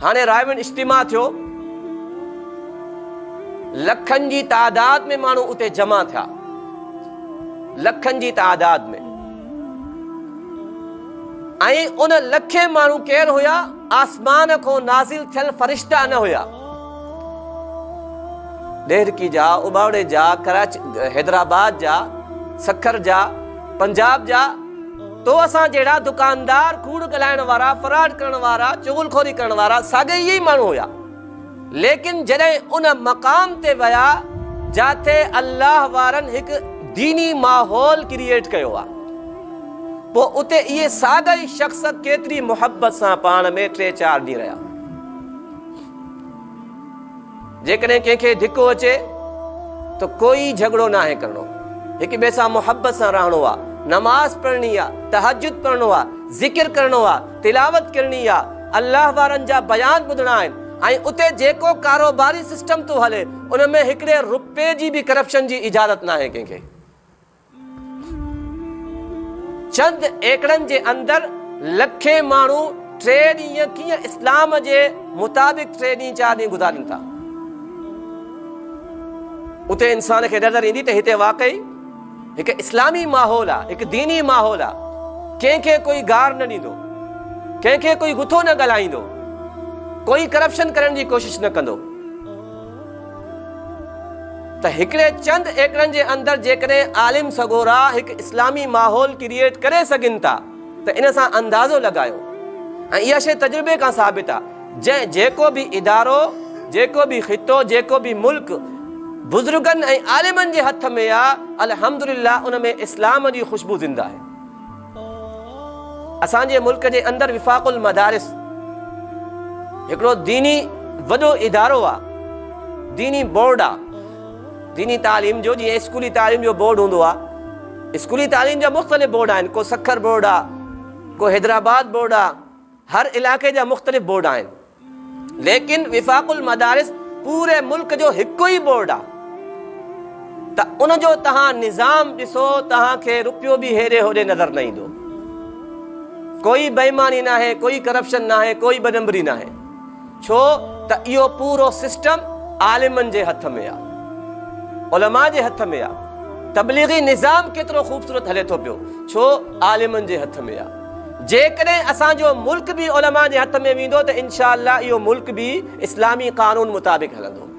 هاڻي رائيونڊ اجتماع ٿيو، لکن جي تعداد ۾ ماڻهو اتي جمع ٿيا، لکن جي تعداد ۾، ۽ ان لکين ماڻهو ڪير هيا؟ آسمان کان نازل ٿيل فرشتا نه هيا. ڏهرڪي جا، اٻاوڙي جا، ڪراچي، حيدرآباد جا، سکر جا، پنجاب جا، تو اسان جهڙا دڪاندار، ڪوڙ ڳالهائڻ وارا، فراڊ ڪرڻ وارا، چغل خوري ڪرڻ وارا ساڳئي اهي ئي ماڻهو هيا. ليڪن جڏهن ان مقام تي ويا جاٿي الله وارن هڪ ديني ماحول ڪريئيٽ ڪيو آ، پوء اتي اهي ساڳئي شخص ڪيتري محبت سان پاڻ ۾ ٽي چار ڏينهن رهيا. جيڪڏهن ڪنهن کي ڌڪو اچي ته ڪوئي جهڳڙو ناهي ڪرڻو، هڪ ٻئي سان محبت سان رهڻو آ، نماز پڙهڻي آ، تهجد پڙهڻو آ، ذڪر ڪرڻو آ، تلاوت ڪرڻي آ، الله وارن جا بيان ٻڌڻا آهن ۽ اتي جيڪو ڪاروباري سسٽم ٿو هلي ان ۾ هڪڙي رپئي جي به ڪرپشن جي اجازت ناهي ڪنهن کي. چند ايڪڙن جي اندر لکين ماڻهو ٽي ڏينهن ڪيئن اسلام جي مطابق ٽي ڏينهن چار ڏينهن گذارين ٿا. اتي انسان کي نظر ايندي ته هتي واقعي هڪ اسلامي ماحول آ، هڪ ديني ماحول آ، ڪنهن کي ڪوئي گار نه ڏيندو، ڪنهن کي ڪوئي گٿو نه ڳالهائيندو، ڪوئي ڪرپشن ڪرڻ جي ڪوشش نه ڪندو. ته هڪڙي چند ايڪڙن جي اندر جيڪڏهن عالم سڳورا هڪ اسلامي ماحول ڪريئيٽ ڪري سگهن ٿا ته ان سان اندازو لڳايو ۽ اها شيء تجربي کان ثابت آ جنهن جيڪو به ادارو جيڪو به خطو جيڪو به ملڪ بزرگن ۽ عالمن جي هٿ ۾ آ الحمدلله ان ۾ اسلام جي خوشبو زنده آهي. اسان جي ملڪ جي اندر وفاق المدارس هڪڙو ديني وڏو ادارو آ، ديني بورڊ آ، ديني تعليم جو، جيئن اسڪولي تعليم جو بورڊ هوندو آ، اسڪولي تعليم جا مختلف بورڊ آهن، ڪو سکر بورڊ آ، ڪو حيدرآباد بورڊ آ، هر علائقي جا مختلف بورڊ آهن. ليڪن وفاق المدارس پوري ملڪ جو هڪ ئي بورڊ آ ته ان جو توهان نظام ڏسو توهان کي روپيو به هيڏي هوڏي نظر نه ايندو. ڪوئي بيماني ناهي، ڪوئي ڪرپشن ناهي، ڪوئي ٻه نمبري ناهي. ڇو ته اهو پورو سسٽم عالمن جي هٿ ۾ آ، علماء جي هٿ ۾ آ. تبليغي نظام ڪيترو خوبصورت هلي ٿو پيو، ڇو عالمن جي هٿ ۾ آ. جيڪڏهن اسان جو ملڪ به علماء جي هٿ ۾ ويندو ته انشاء الله اهو ملڪ به اسلامي قانون مطابق هلندو.